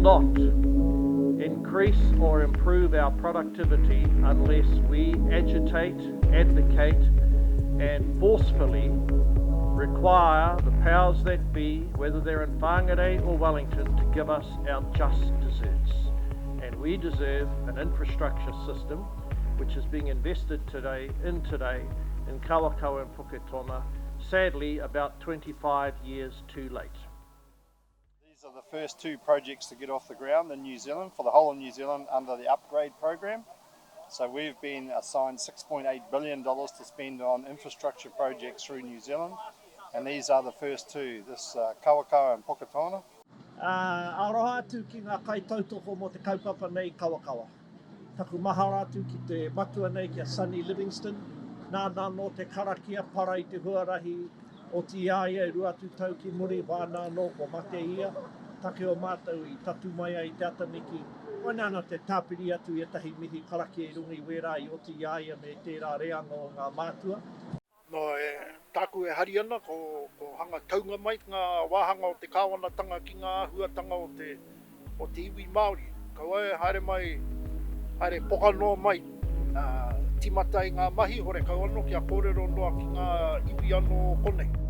not increase or improve our productivity unless we agitate, advocate, and forcefully require the powers that be, whether they're in Whangarei or Wellington, to give us our just deserts. And we deserve an infrastructure system which is being invested today in today in Kawakawa and Puketona, sadly about 25 years too late. These are the first two projects to get off the ground in New Zealand for the whole of New Zealand under the upgrade program. So we've been assigned $6.8 billion to spend on infrastructure projects through New Zealand. And these are the first two, this uh, Kawakawa and Puketona. Uh, aroha atu ki ngā kaitautoko mō te kaupapa nei Kawakawa. Taku mahara atu ki te matua nei ki a Sonny Livingston, nāna anō te karakia para i te huarahi Oti i a ia e 200 tau ki muri, wāna anō kua mate ia, take o mātou i tatū mai ai i te ataniki, koinā ana te tāpiri atu i ētahi mihi karakia i runga i wērā i oti i a ia me tērā reanga o ngā mātua. Nō, e, tāku e hari ana, ko, ko hanga taunga mai ngā wāhanga o te kāwanatanga ki ngā āhuatanga o te, o te iwi Māori. Kaua e haere mai, haere poka noa mai, ā, tīmata i ngā mahi, horekau anō kia kōrero noa ki ngā iwi anō o konei.